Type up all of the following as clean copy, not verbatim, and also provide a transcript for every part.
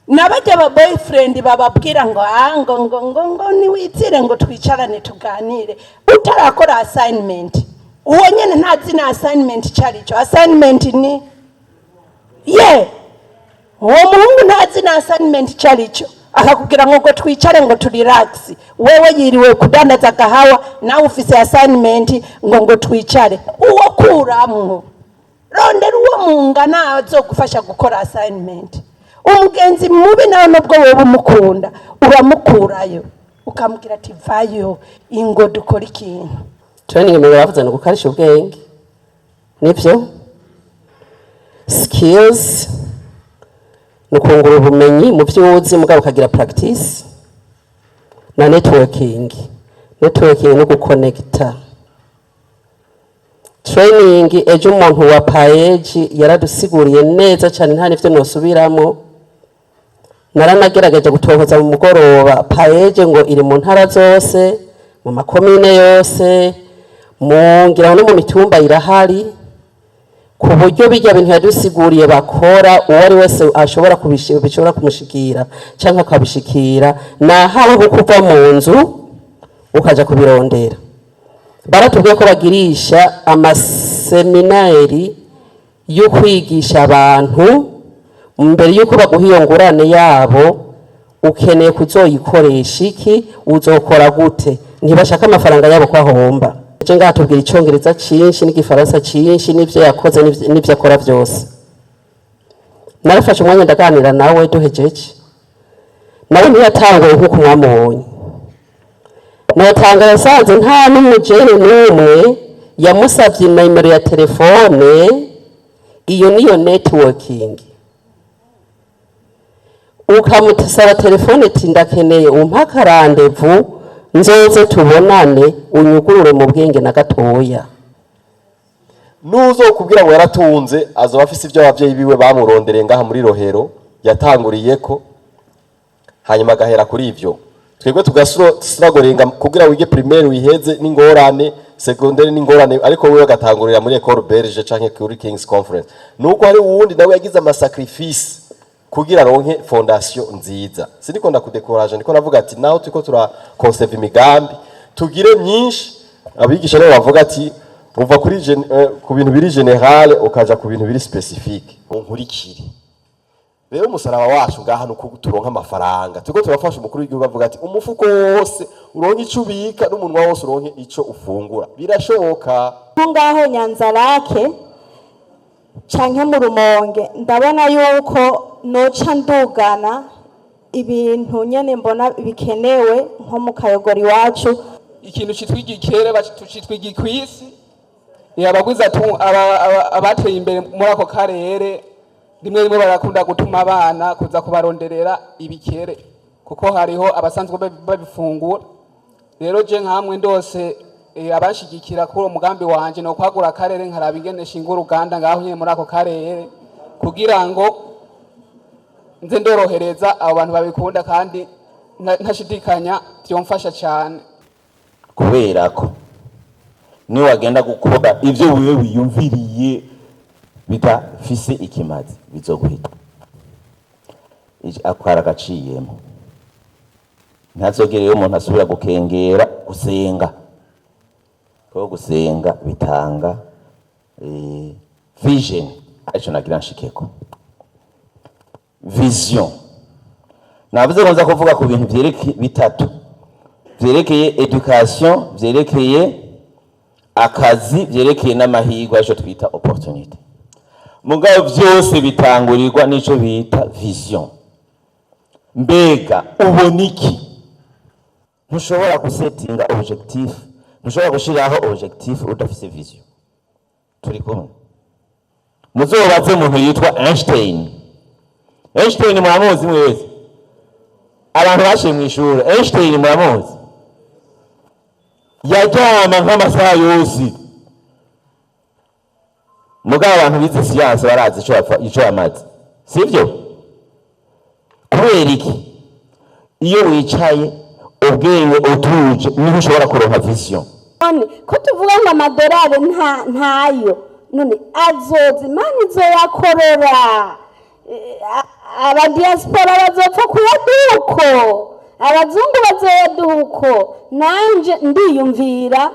N'abajya ba boyfriend bababwira ngo ah, ngo niwitsire, ngo twicarane tuganire utarakora assignment. Uwo nyene ntazi na assignment icarico. Assignment ni ye uwo muhungu ntazi na assignment icarico, akakubwira ngo twicare, ngo turelax. Wewe yiriwe kudandaza agahawa, nawe ufise assignment, ngo twicare. Uwo kuramwo, rondera uwo mungana azogufasha gukora assignment. Umugenzi mubi nawe, nubwo wowe umukunda, uramukurayo, ukamubwira ati: "Vayo, ingo dukora ikintu." Training mbere bavuze ni ugukarisha ubwenge, nibyo. Skills ni ukungura ubumenyi mu byo uzi, mugabo ukagira practice. Na networking, networking no guconnecta. Training, ejo umuntu wa PAEEJ yaradusiguriye neza cyane, nta n'ivyo nosubiramo. Naranagerageje gutohoza mu mugoroba. PAEEJ ngo iri mu ntara zose, mu makomine yose, mu ngira no mu mitumba irahari, ku buryo bijya bintu yadusiguriye bakora, uwo ari wese ashobora bishobora kumushikira cyangwa akabishikira. Nahawe kuva mu nzu ukaja kubirondera. Baratubwiye ko bagirisha amaseminari yo kwigisha abantu. Mbere y'uko baguha iyo ngurane yabo, ukeneye kuzoyikoresha iki, uzokora gute? Ntibashaka amafaranga yabo ko ahomba. Je ngaha tubwira Icongereza cinshi n'Igifaransa cinshi, n'ivyo yakoze n'ivyo akora vyose. Narafashe umwanya ndaganira nawe duhejeje. Nawe ntiyatanguye nk'uko mwamubonye. Notanga yasanze nta n'umujene n'umwe yamusavye nimero ya telefone. Iyo niyo networking. Ukamusaba telefone ati: "Ndakeneye umpa akarendez-vous, nzoze tubonane, unyugurure mu bwenge na gatoya." Nuzokubwira ngo yaratunze, azoba afise ibyo abavyeyi biwe bamurondereye ngaha muri Rohero yatanguriyeko, hanyuma agahera kuri ivyo. Twebwe tugasiragorenga kugira wige primaire wiheze n'ingorane, secondaire n'ingorane, ariko wewe agatangurira muri École Belge canke kuri King's Conference. Nuko hari uwundi nawe yagize amasacrifice kugira aronke fondation nziza. Siniko ndakudécourage, ndiko navuga ati naho turiko turaconserve imigambi, tugire myinshi. Abigisha nabo bavuga ati uva kuri ku bintu biri général ukaja ku bintu biri spécifique. Unkurikire rero, umusaraba wacu ngaha ni uko turonka amafaranga. Turiko turafasha umukuru w'igihugu, avuga ati umufuko wose uronke ico ubika n'umunwa wose uronke ico ufungura. Birashoboka. Nko ngaho Nyanza-Lac canke mu Rumonge, ndabona yuko noca ndugana ibintu nyene mbona bikenewe nko mu Kayogoro iwacu. Ikintu citwa igikere tucitwa igikwisi. Abagwiza abateye imbere muri ako karere, rimwe rimwe barakunda gutuma abana kuza kubaronderera ibikere, kuko hariho abasanzwe babifungura. Rero je nkamwe ndose abanshigikira kuri uwo mugambi wanje, no kwagura akarere, nkaraba ingene shinga uruganda ngaho nyene muri ako karere, kugira ngo nze ndorohereza abo bantu babikunda, kandi ntashidikanya vyomfasha cane. Kubera ko niyo wagenda gukora ibyo wewe wiyumviriye bidafise ikimazi, bizoguhita akwara agaciyemo. Ntazogere umuntu asubira gukengera gusenga, kuko gusenga bitanga vision. Arico nagira nshikeko, vision. Navuze ngo nza kuvuga ku bintu vyereke bitatu vyerekeye education, vyerekeye akazi, vyerekeye n'amahirwe, arico twita opportunité. Mugabo vyose bitangurirwa n'ico bita vision. Mbega ubona iki? Ntushobora gusetinga objectif, ntushobora gushiraho objectif udafise vision. Turi kumwe? Muzobaze umuntu yitwa Einstein. Einstein muramuzi mwese, abantu baciye mw'ishure. Einstein muramuzi? Yaryama nk'amasaha yose. Mugabo abantu bize siyanse barazi ico ico yamaze, sivyo? Kubera iki? Iyo wicaye ubwenge utuje, niho ushobora kuronka vision. None ko tuvuga ngo amadolari ntayo, none azoza, Imana izoyakorora, abadiaspora bazopfa kuyaduha uko, abazungu bazoyaduha uko. Nanje ndiyumvira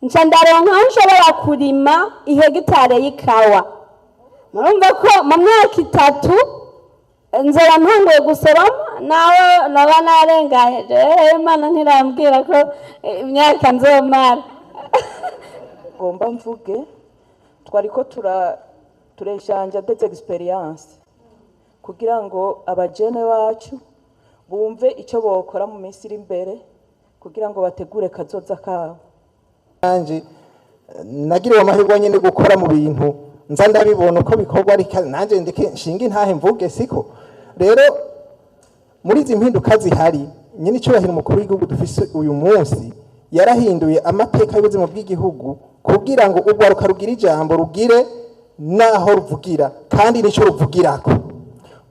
nca ndaronka aho nshobora kurima ihegitare y'ikawa. Murumva ko mu myaka 3 nzora ntanguye gusoroma, nawe naba narengaye. Imana ntirambwira ko imyaka nzomara. Ngomba mvuge twariko tureshanja des experiences kugira ngo abajene bacu bumve icyo bokora mu minsi iri imbere kugira ngo bategure kazoza kabo. Nanje nagiriwe amahirwe nyine gukora mu bintu nza ndabibona uko bikorwa, ariko nanje ndeke nshinga intahe mvuge siko. Rero muri izi mpinduka zihari, nyine icyubahiro umukuru w'igihugu dufise uyu munsi yarahinduye amateka y'ubuzima bw'igihugu kugira ngo urwaruka rugire ijambo, rugire naho ruvugira kandi nicyo ruvugirako.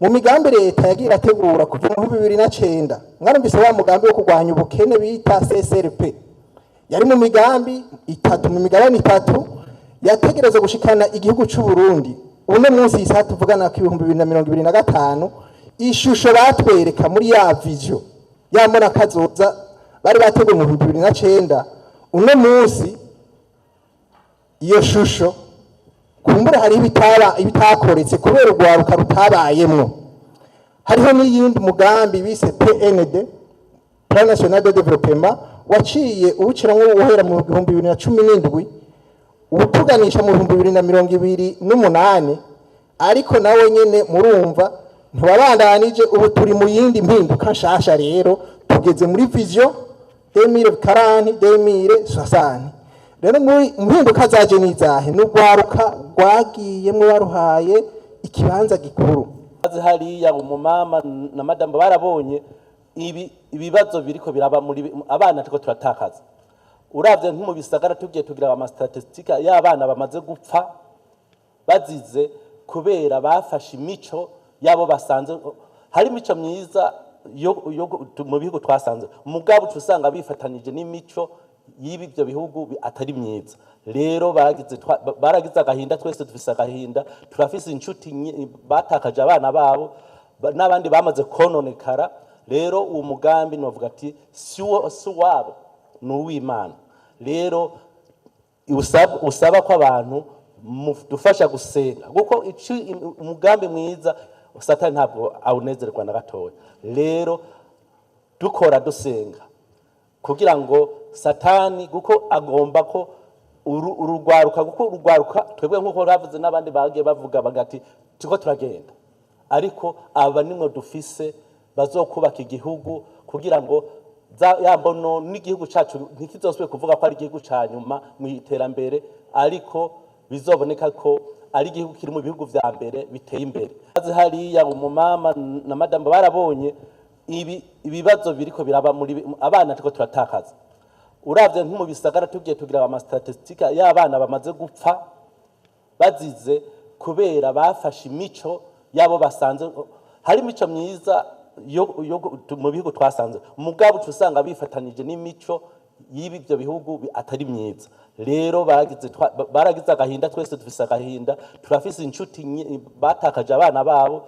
Mu migambi leta yagiye irategura kuva mu 2009, mwarumvise wa mugambi wo kurwanya ubukene bita CSRP, yari mu migambi 3, mu migabane 3 yategerezwa gushikana igihugu c'u Burundi. Uno munsi isaha tuvugana ko 2025, ishusho batwereka muri ya vision ya mbona kazoza bari bateguye mu 2009, uno munsi iyo shusho kumbura hari ibitakoretse kubera urwaruka rutabayemwo. Hariho n'iyindi mugambi bise PND, Plan National de Développement, waciye uwuciramwo uhera mu 2017 utuganisha mu 2028, ariko nawe nyene murumva ntiwabandanije. Ubu turi mu yindi mpinduka nshasha, rero tugeze muri vision 2040 2060. Rero muri mpinduka zaje nizahe n'urwaruka rwagiyemwo baruhaye ikibanza gikuru. Hariya umumama na madamu barabonye ibibazo biriko biraba muri abana tuko turatakaza. Uravye nko mu bisagara tugiye tugira ama statistika y'abana bamaze gupfa bazize kubera bafashe imico yabo basanze. Hari imico myiza yo mu bihugu twasanze, mugabo usanga bifatanije n'imico y'ibyo bihugu atari myiza. Rero baragize agahinda, twese dufise agahinda, turafise inshuti batakaje abana babo n'abandi bamaze kononekara. Rero uwo mugambi novuga ati si wabo, ni uw'Imana. Rero usaba ko abantu dufasha gusenga, kuko umugambi mwiza Satani ntabwo awunezerwa na gatoya. Rero dukora dusenga kugira ngo Satani, kuko agomba ko urugwaruka, kuko urugwaruka twebwe nkuko bavuze n'abandi bagiye bavuga bagati tuko turagenda, ariko aba nimwe dufise bazokubaka igihugu kugira ngo ya mbono n'igihugu cacu ntikizosubire kuvuga ko ari igihugu ca nyuma mu iterambere, ariko bizoboneka ko ari igihugu kiri mu bihugu vya mbere biteye imbere. Hariya umumama na madamu barabonye ibibazo biriko biraba muri abana tuko turatakaza. Uravye nko mu bisagara tugiye tugira ama statistika y'abana bamaze gupfa bazize kubera bafashe imico yabo basanze. Hari imico myiza yo mu bihugu twasanze, mugabo usanga bifatanije n'imico y'ibyo bihugu atari myiza. Rero baragize agahinda, twese dufise agahinda, turafise inshuti batakaje abana babo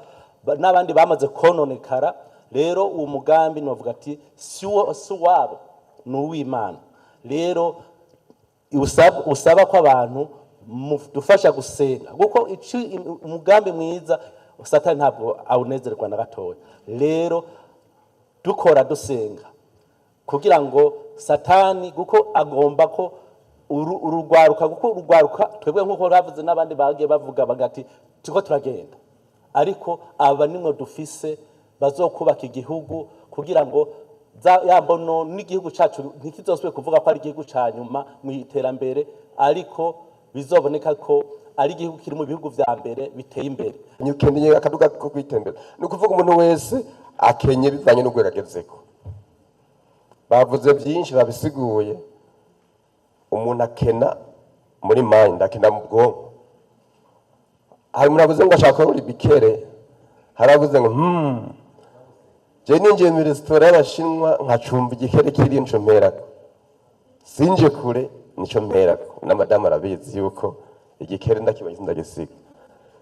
n'abandi bamaze kononekara. Rero uwo mugambi novuga ati si wabo, ni uw'Imana. Rero usaba ko abantu dufasha gusenga, kuko umugambi mwiza Satani ntabwo awunezerwa na gatoya. Rero dukora dusenga kugira ngo Satani, kuko agomba ko urugwaruka, kuko urugwaruka twebwe nkuko bavuze n'abandi bagiye bavuga bagati tuko turagenda, ariko aba nimwe dufise bazokubaka igihugu kugira ngo ya mbono n'igihugu cacu ntikizosubire kuvuga ko ari igihugu ca nyuma mu iterambere, ariko bizoboneka ko ari igihugu kiri mu bihugu vya mbere biteye imbere. Ukeneye akaduga ko kwitembera, ni ukuvuga umuntu wese akenye bivanye n'urwego agezeko. Bavuze byinshi babisiguye, umuntu akena muri mind, akena mu bwonko. Hari umuntu avuze ngo ashaka kubura ibikere, hari avuze ngo je ninjiye muri resitora y'abashinwa nkacumva igikere kiri ncomperako. Sinje kure, nico mperako, na madamu arabizi yuko igikere ndakibonye sindagisiga,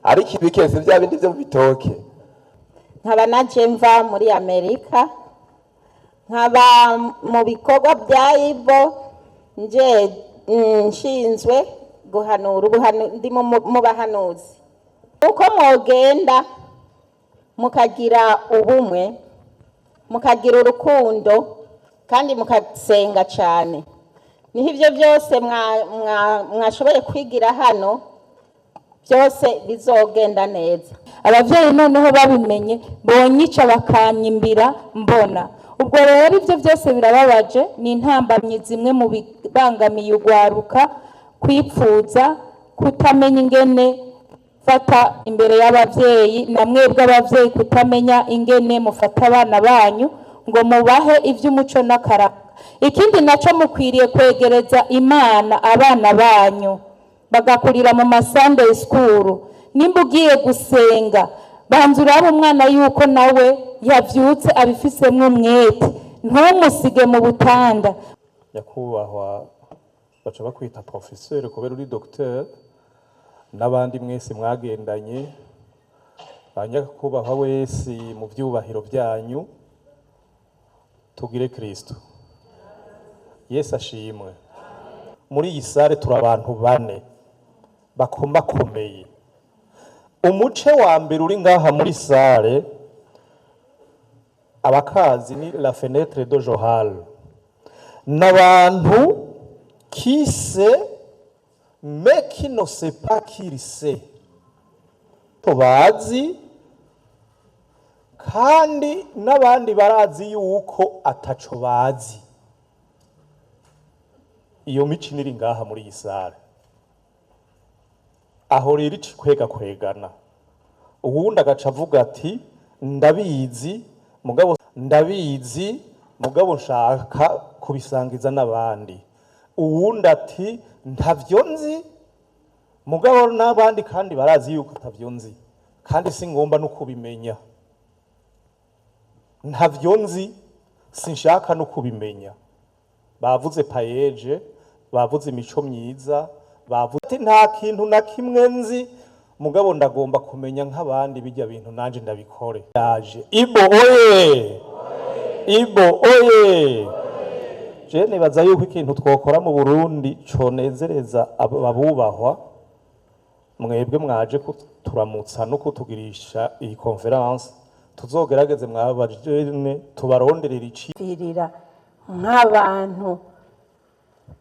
ariko ibikese bya bindi vyo mu bitoke. Nkaba naje mva muri Amerika, nkaba mu bikorwa bya Ibo nje nshinzwe guhanura ndi mu bahanuzi. Uko mwogenda mukagira ubumwe, mukagira urukundo kandi mukasenga cyane, niho ibyo byose mwashoboye kwigira hano byose bizogenda neza. Abavyeyi noneho babimenye bonyica bakanyimbira mbona. Ubwo rero ivyo byose birababaje, ni intambamyi zimwe mu bibangamiye ugwaruka, kwipfuza, kutamenya ingene fata imbere y'abavyeyi, na mwebwe abavyeyi kutamenya ingene mufata abana banyu ngo mubahe ivy'umuco n'akaranga. Ikindi naco, mukwiriye kwegereza Imana abana banyu, bagakurira mu ma Sunday school. Nimba ugiye gusenga, banza urabe umwana yuko nawe yavyutse abifisemwo umwete, ntumusige mu butanda. Nyakubahwa, baca bakwita professeur kubera uri docteur, n'abandi mwese mwagendanye, ba nyakubahwa wese mu vyubahiro byanyu, tugire Kristo Yesu ashimwe. Muri iyi salle turi abantu bane bakomakomeye. Umuce wa mbere uri ngaha muri salle, abakazi ni la fenêtre de Johal, n'abantu qui sait mais qui ne sait pas qu'il sait, bazi kandi n'abandi barazi yuko ataco bazi. Iyo mico iri ngaha muri iyi salle. Aho rero ikwega kwegana, uwundi agaca avuga ati: "Ndabizi, mugabo ndabizi, mugabo nshaka kubisangiza n'abandi." Uwundi ati: "Ntavyo nzi, mugabo n'abandi kandi barazi yuko atavyo nzi, kandi si ngomba no kubimenya. Ntavyo nzi, sinshaka no kubimenya." Bavuze PAEEJ, bavuze imico myiza, bavuze ati: "Nta kintu na kimwe nzi, mugabo ndagomba kumenya nk'abandi bijya bintu, nanje ndabikore." Yaje Ibo oye! Ibo oye! Je nibaza yuko ikintu twokora mu Burundi conezereza abubahwa mwebwe mwaje kuturamutsa no kutugirisha iyi conférence, tuzogerageze mwabajene tubaronderera ici Virira nk'abantu,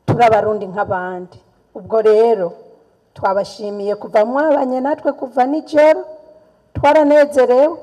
turabarundi nk'abandi. Ubwo rero twabashimiye kuva mwabanye natwe kuva nijoro, twaranezerewe.